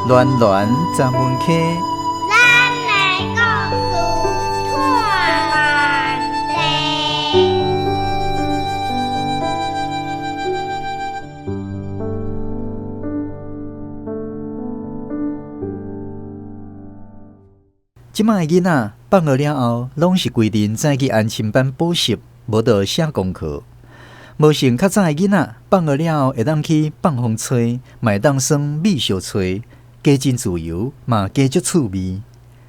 暖暖十门溪，咱的故事托万地。这摆的囡仔放学了后，攏是规阵早去安亲班补习，无就写功课。无像较早的囡仔，放学了后会当去放风吹，嘛会当耍米小吹，加真自由，嘛加足趣味。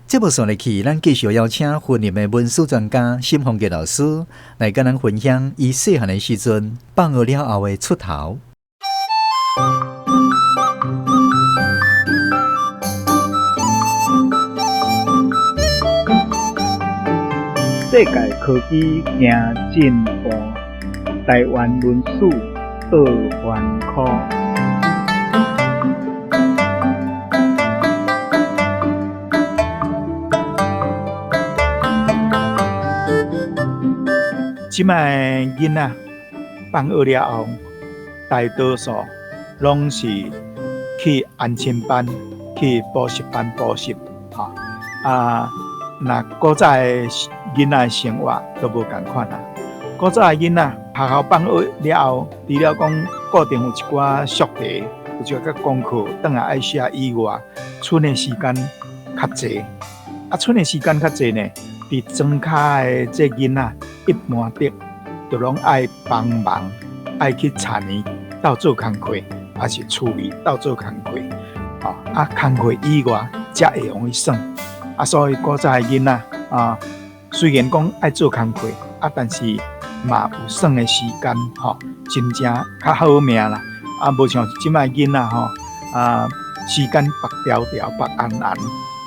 节目煞落去，咱继续邀请云林的文史专家沈凤杰老师来佮咱分享伊细汉的时阵放学了后的出头。世界科技行进步，台湾文史倒翻箍。这摆囡仔放学了后，大多数拢是去安亲班、去补习班补习，哈啊。若古早的囡仔生活都无仝款啦。古早的囡仔学校放学了后，除了讲固定有一寡习题，有一寡功课，转来爱写以外，賰的时间较济。啊，賰的时间较济呢，伫庄跤的这囡仔一般的，就拢爱帮忙，爱去田园斗做工课，抑是厝里斗做工课。吼，啊，工课以外，才会用去耍。啊，所以古早的囡仔啊，虽然讲爱做工课，啊，但是嘛有耍的时间，吼，真正较好命啦。啊，无像这摆囡仔吼，啊，时间縛条条、縛絚絚，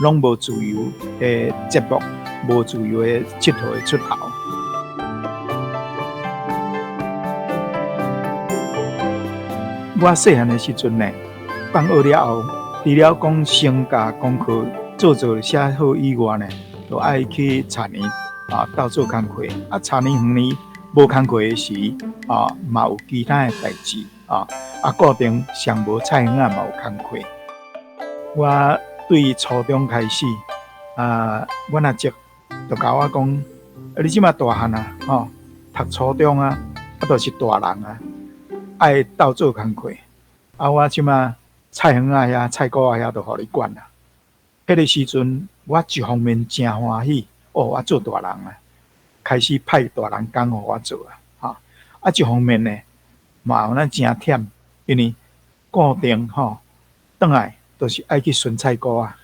拢无自由的节目，无自由的𨑨迌的出头。我细汉的时阵呢，放学了后，除了讲先共功课做做写好以外呢，就爱去田园啊斗做工课。啊，田园园里无工课的时啊，嘛有其他的代志啊。啊，固定上无菜园仔嘛有工课。我对初中开始啊，阮阿叔就共我讲：啊，你这马大汉啊，吼，读初中啊，啊，就是大人啊，爱斗做工课。啊，我这马菜园仔遐、菜菇仔遐，就予你管啊。彼个时阵，我一方面诚欢喜，哦，我做大人啊，开始派大人工予我做啊，哈。啊，一方面呢，嘛有那诚忝，因为固定吼，转来就是爱去巡菜菇啊。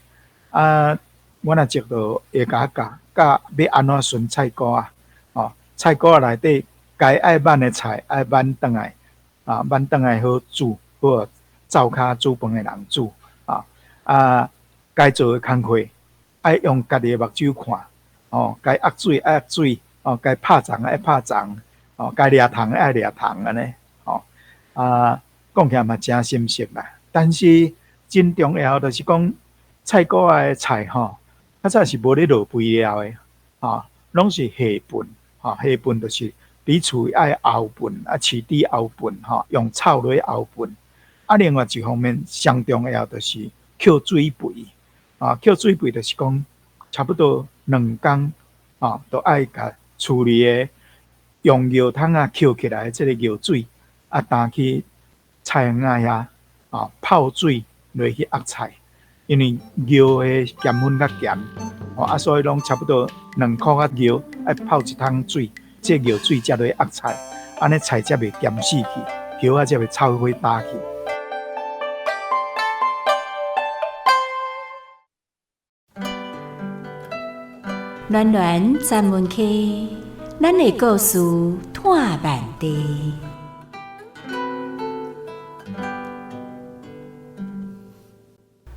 啊，阮阿叔就会共我教，教欲按怎巡菜菇啊，吼，菜菇仔内底该爱挽的菜爱挽转来，啊，挽转来好煮，好灶跤煮饭的人煮，啊啊。该做的工课，爱用家己的目睭看，哦，该压水爱压水，哦，该拍叢爱拍叢，哦，该掠虫爱掠虫按呢，哦，啊，讲起来嘛诚心实啦。但是真重要就是讲菜菇仔的菜吼，较早是无咧落肥料的，吼，拢是下粪，吼，下粪就是伫厝爱沤粪，啊，饲猪沤粪，吼，用草落去沤粪。啊，另外一方面上重要就是扣水肥。啊，扣水肥就是讲，差不多两工，啊，都爱共厝里的用尿桶仔扣起来这个尿水，啊，担去菜园仔遐，啊，泡水落去压菜，因为尿的盐分较咸，啊，所以拢差不多两箍仔尿爱泡一桶水，这尿水才落去压菜，按呢菜才袂咸死去，叶仔才袂臭火焦去。暖暖十门溪，咱的故事托万地。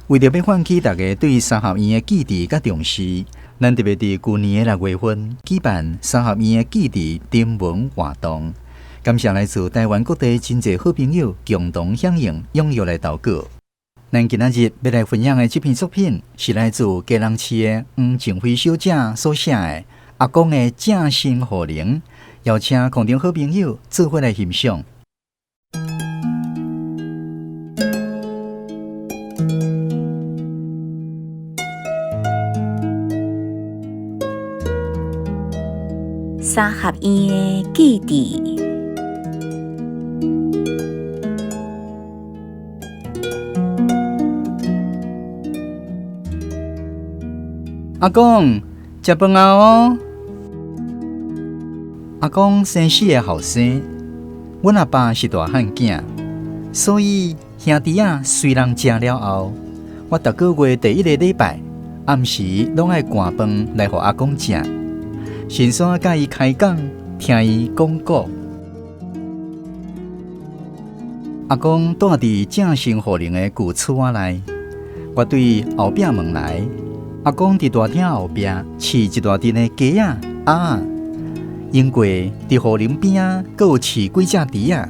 为著欲唤起大家对三合院的记忆佮重视，咱特别伫旧年的六月份举办三合院的记忆征文活动。感谢来自台湾各地真济好朋友共同响应，踊跃来投稿。咱今仔日欲来分享的这篇作品，是来自基隆市的黄静辉小姐所写的《阿公的正身予灵》，邀请空中好朋友做伙来欣赏。三合院的記憶。阿公，食飯啊哦！阿公生四个後生，阮阿爸是大漢囝，所以兄弟仔隨人食了後，我逐个月第一个禮拜暗時攏愛摜飯來予阿公食，順紲佮伊開講，聽伊講古。阿公住佇正生雨林的舊厝仔內，我對後壁門來。阿公佇大廳後壁飼一大陣的雞仔、鴨仔，經過佇雨林邊仔，閣有飼幾隻豬仔。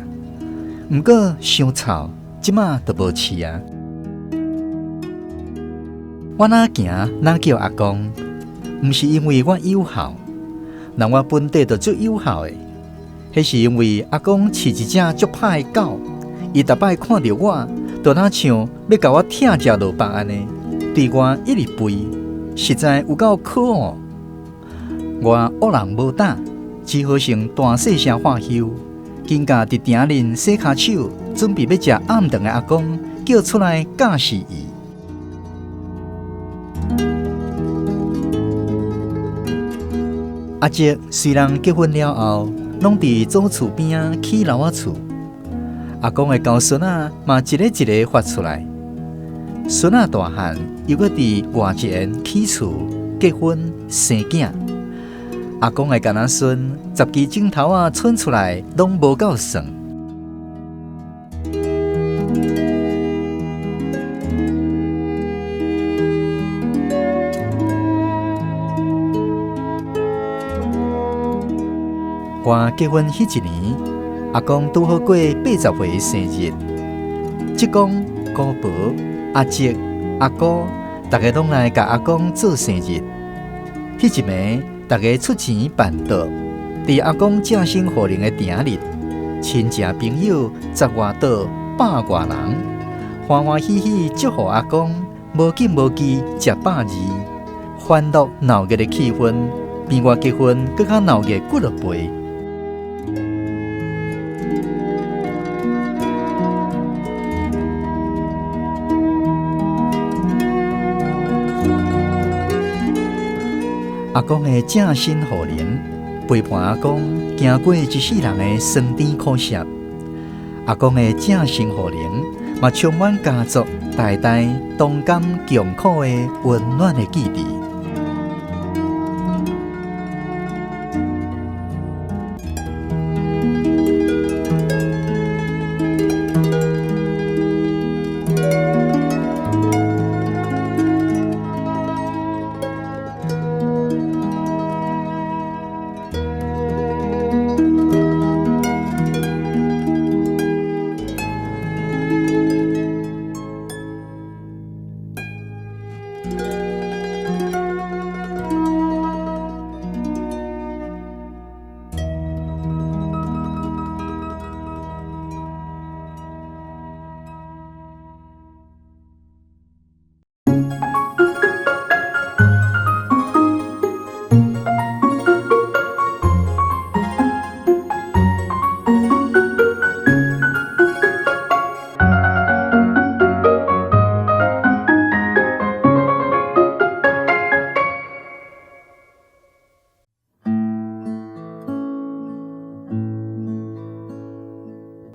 毋過傷臭，這馬都無飼啊。我哪行哪叫阿公，毋是因為我有孝，人我本底就足有孝的，彼是因為阿公飼一隻足歹的狗，伊逐擺看著我，就若像欲共我拆食落腹按呢，對我一直吠，實在有夠可惡。我惡人無膽，只好先大細聲喝休，緊共佇埕裡洗跤手，準備欲食暗頓的阿公叫出來教示伊。阿叔雖然結婚了後，攏佇祖厝邊仔起樓仔厝，阿公的猴孫仔嘛一个一个發出來。孫仔大漢又閣佇外一緣起厝、結婚、生囝。阿公的囡仔孫十支指頭仔伸出來，攏無夠算。我結婚彼一年，阿公拄好過80歲生日，叔公、姑婆、阿叔、阿姑，逐个攏來共阿公做生日。彼一暝，逐个出錢辦桌，佇阿公正生雨林的埕裡，親戚朋友十外桌百外人，歡歡喜喜祝福阿公，無緊無忌食百二，歡樂鬧熱的氣氛，比我結婚閣較鬧熱幾落倍。阿公的正身雨林陪伴阿公行過一世人的酸甜苦澀。阿公的正身雨林嘛充滿家族代代同甘共苦的溫暖的記憶。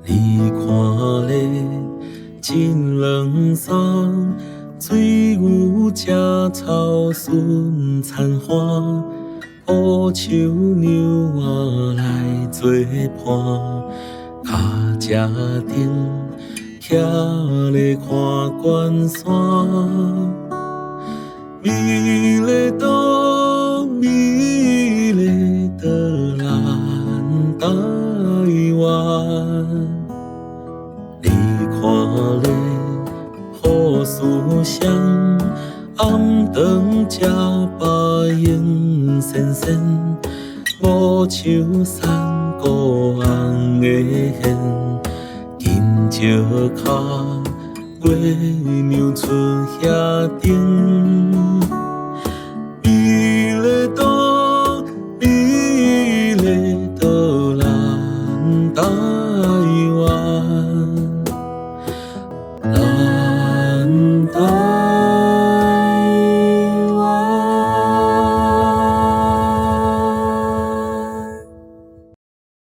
你看咧，真冷爽，水牛食草顺田花，乌树娘仔来做伴，跤车顶徛咧看关山，美丽岛，美丽的咱台湾。你看咧，好思想，暗顿食饱闲仙仙，无树山谷红的线，金石跤，月娘出遐顶。美丽岛，美丽台。